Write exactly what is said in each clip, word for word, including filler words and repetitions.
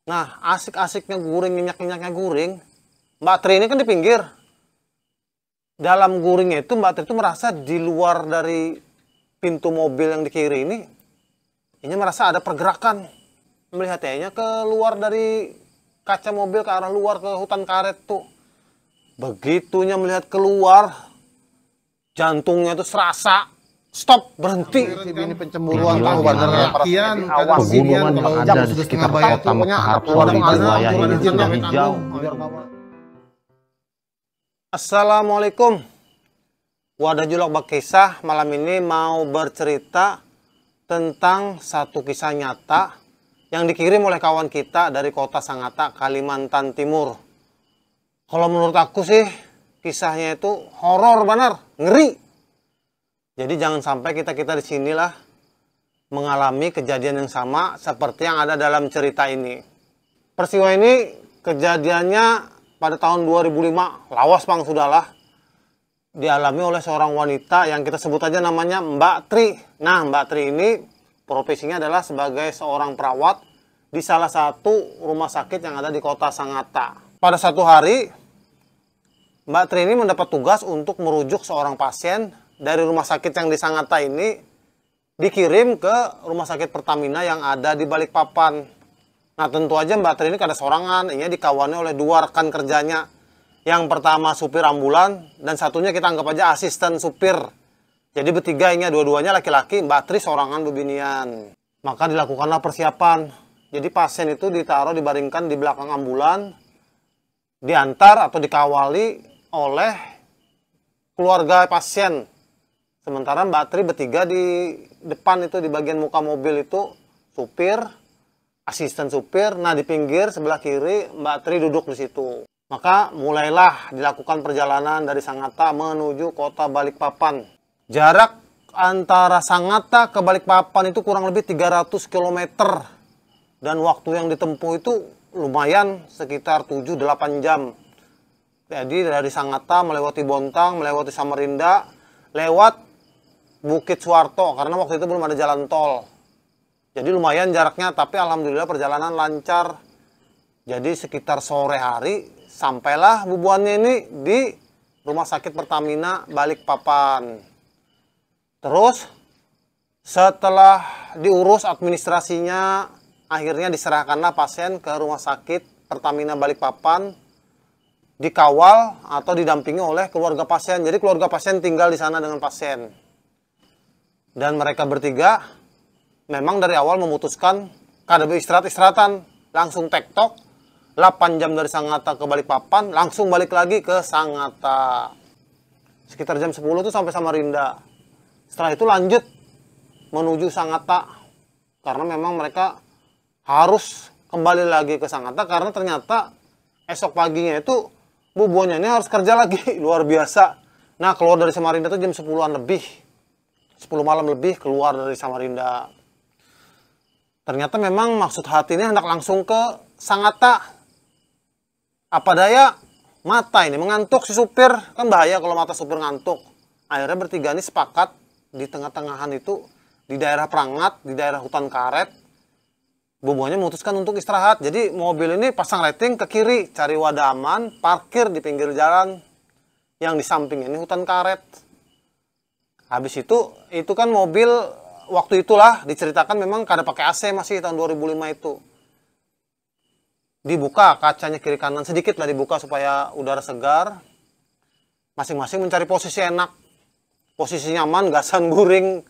Nah, asik-asiknya guring, nyenyak-nyenyaknya guring, Mbak Tri ini kan di pinggir. Dalam guringnya itu, Mbak Tri itu merasa di luar dari pintu mobil yang di kiri ini, inya merasa ada pergerakan. Melihatnya ke luar dari kaca mobil, ke arah luar, ke hutan karet tuh. Begitunya melihat keluar, jantungnya tuh serasa stop, berhenti. Ini pencemburuan, tahu benar. Pegunungan yang ada di sekitar kota Mekah Arab Saudi di wilayah ini sudah hijau. Assalamualaikum. Wadah Julak Bakisah malam ini mau bercerita tentang satu kisah nyata yang dikirim oleh kawan kita dari kota Sangatta, Kalimantan Timur. Kalau menurut aku sih, kisahnya itu horor banar, ngeri. Jadi jangan sampai kita-kita di sinilah mengalami kejadian yang sama seperti yang ada dalam cerita ini. Peristiwa ini kejadiannya pada tahun dua ribu lima, lawas pang sudahlah, dialami oleh seorang wanita yang kita sebut aja namanya Mbak Tri. Nah, Mbak Tri ini profesinya adalah sebagai seorang perawat di salah satu rumah sakit yang ada di kota Sangatta. Pada satu hari, Mbak Tri ini mendapat tugas untuk merujuk seorang pasien dari rumah sakit yang di Sangatta ini dikirim ke rumah sakit Pertamina yang ada di Balikpapan. Nah, tentu aja Mbak Tri ini kada sorangan, inya dikawani oleh dua rekan kerjanya. Yang pertama supir ambulan, dan satunya kita anggap aja asisten supir. Jadi bertiga inya, dua-duanya laki-laki, Mbak Tri sorangan bebinian. Maka dilakukanlah persiapan. Jadi pasien itu ditaruh, dibaringkan di belakang ambulan, diantar atau dikawali oleh keluarga pasien. Sementara Mbak Tri bertiga di depan itu, di bagian muka mobil itu, supir, asisten supir, nah di pinggir sebelah kiri Mbak Tri duduk di situ. Maka mulailah dilakukan perjalanan dari Sangatta menuju kota Balikpapan. Jarak antara Sangatta ke Balikpapan itu kurang lebih tiga ratus kilometer. Dan waktu yang ditempuh itu lumayan, sekitar tujuh delapan jam. Jadi dari Sangatta melewati Bontang, melewati Samarinda, lewat Bukit Suharto, karena waktu itu belum ada jalan tol. Jadi lumayan jaraknya, tapi alhamdulillah perjalanan lancar. Jadi sekitar sore hari, sampailah bubuhannya ini di Rumah Sakit Pertamina Balikpapan. Terus setelah diurus administrasinya, akhirnya diserahkanlah pasien ke Rumah Sakit Pertamina Balikpapan, dikawal atau didampingi oleh keluarga pasien. Jadi keluarga pasien tinggal di sana dengan pasien. Dan mereka bertiga memang dari awal memutuskan kada beristirahat-istirahatan, langsung tektok, delapan jam dari Sangatta ke Balikpapan, langsung balik lagi ke Sangatta. Sekitar jam sepuluh tuh sampai Samarinda. Setelah itu lanjut menuju Sangatta, karena memang mereka harus kembali lagi ke Sangatta karena ternyata esok paginya itu bubuhannya ini harus kerja lagi, luar biasa. Nah, keluar dari Samarinda tuh jam sepuluhan lebih, sepuluh malam lebih keluar dari Samarinda. Ternyata memang maksud hati ini hendak langsung ke Sangatta. Apa daya, mata ini mengantuk si supir, kan bahaya kalau mata supir ngantuk. Akhirnya bertiga ini sepakat di tengah-tengahan itu, di daerah Perangat, di daerah hutan karet, bubuhannya memutuskan untuk istirahat. Jadi mobil ini pasang rating ke kiri, cari wadah aman, parkir di pinggir jalan yang di sampingnya ini hutan karet. Habis itu, itu kan mobil waktu itulah diceritakan memang kada pakai A C masih tahun dua ribu lima itu. Dibuka kacanya kiri kanan sedikit lah, dibuka supaya udara segar. Masing-masing mencari posisi enak, posisi nyaman, gasan guring.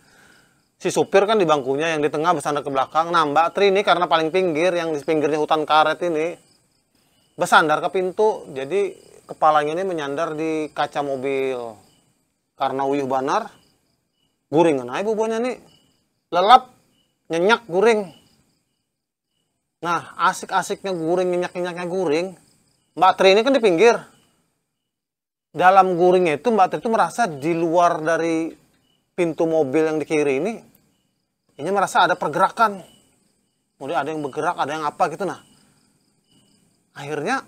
Si supir kan di bangkunya, yang di tengah bersandar ke belakang. Nah, Mbak Tri ini karena paling pinggir, yang di pinggirnya hutan karet ini, bersandar ke pintu. Jadi kepalanya ini menyandar di kaca mobil. Karena uyuh banar, guring aja bubuhannya nih. Lelap, nyenyak, guring. Nah, asik-asiknya guring, nyenyak-nyenyaknya guring, Mbak Tri ini kan di pinggir. Dalam guringnya itu, Mbak Tri itu merasa di luar dari pintu mobil yang di kiri ini, ini merasa ada pergerakan. Kemudian ada yang bergerak, ada yang apa gitu. Nah, akhirnya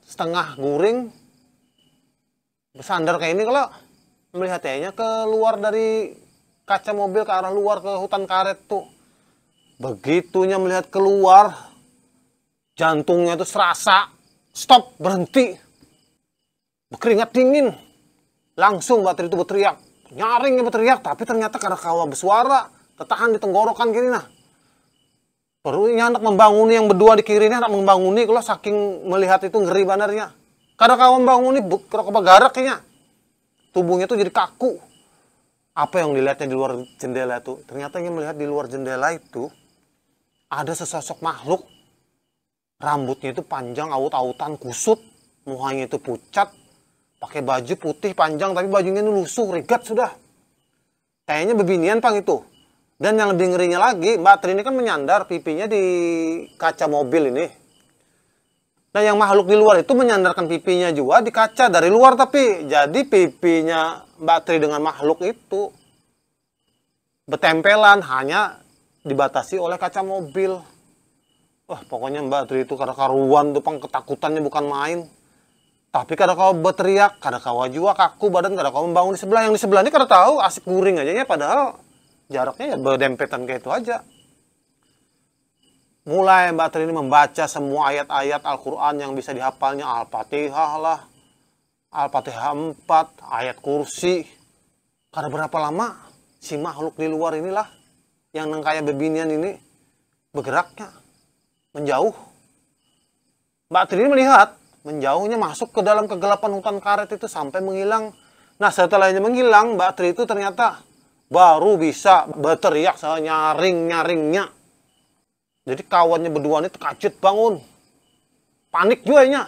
setengah guring, bersandar kayak ini kalau melihatnya keluar dari kaca mobil ke arah luar ke hutan karet tuh. Begitunya melihat keluar, Jantungnya itu serasa stop, berhenti, berkeringat dingin. Langsung Mbak Tri itu berteriak, nyaring ya berteriak, tapi ternyata kada kawa bersuara, tertahan di tenggorokan kini nah. Perutnya anak membanguni, yang berdua di kiri ini anak membanguni kalau saking melihat itu ngeri banarnya. Kada kawa membanguni, kada kawa bergerak kayaknya. Tubuhnya tuh jadi kaku. Apa yang dilihatnya di luar jendela itu? Ternyata yang melihat di luar jendela itu ada sesosok makhluk. Rambutnya itu panjang, awut-awutan, kusut, muhanya itu pucat, pakai baju putih panjang, tapi bajunya ini lusuh, rigat sudah. Kayaknya bebinian pang itu. Dan yang lebih ngerinya lagi, Mbak Tri ini kan menyandar pipinya di kaca mobil ini. Nah, yang makhluk di luar itu menyandarkan pipinya juga di kaca dari luar, tapi jadi pipinya Mbak Tri dengan makhluk itu betempelan, hanya dibatasi oleh kaca mobil. Wah, pokoknya Mbak Tri itu kada karuan tuh pang, ketakutannya bukan main. Tapi kada kawa berteriak, kada kawa juga kaku badan, kada kawa membangun di sebelah. Yang di sebelah ini kada tahu, asik guring aja ya, padahal jaraknya ya berdempetan kayak itu aja. Mulai Mbak Tri ini membaca semua ayat-ayat Al-Quran yang bisa dihafalnya, Al-Fatihah lah, Al-Fatihah empat, ayat kursi. Kada berapa lama, si makhluk di luar inilah, yang nang kaya bebinian ini, bergeraknya, menjauh. Mbak Tri melihat, menjauhnya masuk ke dalam kegelapan hutan karet itu sampai menghilang. Nah, setelahnya menghilang, Mbak Tri itu ternyata baru bisa berteriak senyaring-nyaringnya. Jadi kawannya berdua ini terkajut bangun. Panik juga inya.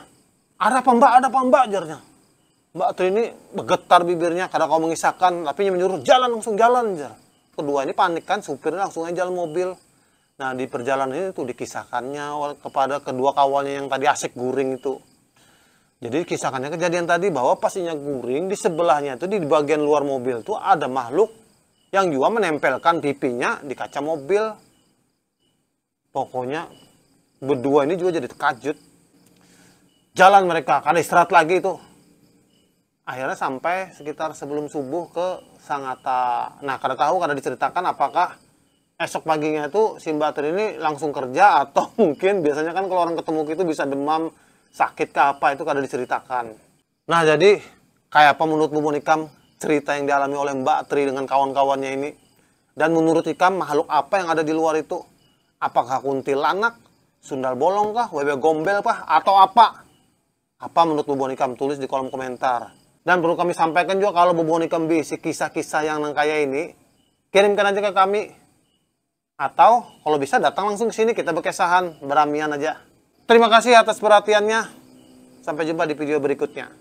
"Ada apa, Mbak? Ada apa, Mbak?" jarnya. Mbak Tri ini bergetar bibirnya, kada kawa mengisahkan, tapi inya menyuruh, "Jalan, langsung jalan," jar. Kedua ini panik kan, supirnya langsung aja jalan mobil. Nah, di perjalanan ini tuh dikisahkannya kepada kedua kawannya yang tadi asik guring itu. Jadi kisahkannya kejadian tadi, bahwa pas inya guring, di sebelahnya itu, di bagian luar mobil tuh ada makhluk yang juga menempelkan pipinya di kaca mobil. Pokoknya berdua ini juga jadi terkajut. Jalan mereka, kada istirahat lagi itu. Akhirnya sampai sekitar sebelum subuh ke Sangatta. Nah, kada tahu, kada diceritakan apakah esok paginya itu si Mbak Tri ini langsung kerja atau mungkin biasanya kan kalau orang ketemu gitu bisa demam, sakit ke apa, itu kada diceritakan. Nah, jadi kayak apa menurut bubuhan ikam cerita yang dialami oleh Mbak Tri dengan kawan-kawannya ini? Dan menurut ikam makhluk apa yang ada di luar itu? Apakah kuntilanak, sundal bolong kah, wewe gombel kah, atau apa? Apa menurut bubuhan ikam? Tulis di kolom komentar. Dan perlu kami sampaikan juga, kalau bubuhan ikam bisi kisah-kisah yang nang kaya ini, kirimkan aja ke kami. Atau kalau bisa datang langsung ke sini, kita berkesahan, beramian aja. Terima kasih atas perhatiannya. Sampai jumpa di video berikutnya.